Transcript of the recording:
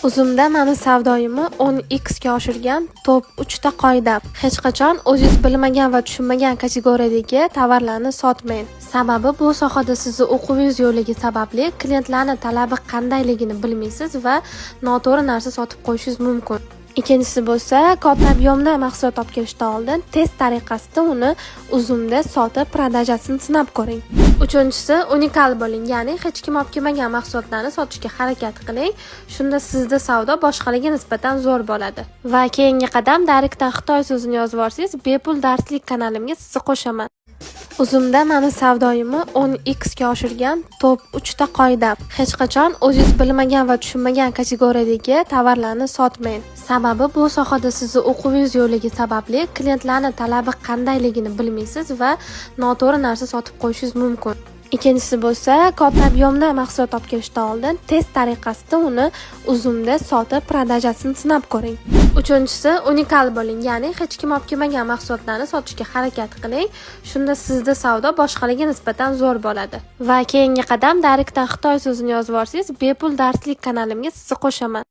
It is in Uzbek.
Uzumda mani savdoyimni 10x ga oshirgan top 3 ta qoida. Hech qachon o'zingiz bilmagan va tushunmagan kategoriyadagi tovarlarni sotmang. Sababi bu sohada sizni o'quvingiz yo'qligi sababli klientlarni talabi qandayligini bilmaysiz va noto'g'ri narsa sotib qo'yishingiz mumkin. Ikkinchisi bo'lsa, katta объем da mahsulot olib kelishdan oldin test tariqasida uni Uzumda sotib, продажа sini sinab ko'ring. Uchinchisi, unikal bo'ling, ya'ni hech kim olib kelmagan mahsulotlarni sotishga harakat qiling. Shunda sizda savdo boshqalarga nisbatan zo'r bo'ladi. Va keyingi qadam, Direktdan "Xitoy" so'zini yozib yuborsangiz, bepul darslik kanalimga sizni qo'shaman. Uzumda mani savdoyimni 10x ga oshirgan top 3 ta qoida. Hech qachon o'zingiz bilmagan va tushunmagan kategoriyadagi tovarlarni sotmang. Sababi bu sohada sizni o'quvingiz yo'qligi sababli klientlarni talabi qandayligini bilmaysiz va noto'g'ri narsa sotib qo'yishingiz mumkin. Ikkinchisi bo'lsa, katta объем da mahsulot olib kelishdan oldin test tariqasida uni Uzumda sotib, продажа sini sinab ko'ring. Uchinchisi, unikal bo'ling, ya'ni hech kim olib kelmagan mahsulotlarni sotishga harakat qiling. Shunda sizda savdo boshqalarga nisbatan zo'r bo'ladi. Va keyingi qadam, Direktdan "Xitoy" so'zini yozib yuborsangiz, bepul darslik kanalimga sizni qo'shaman.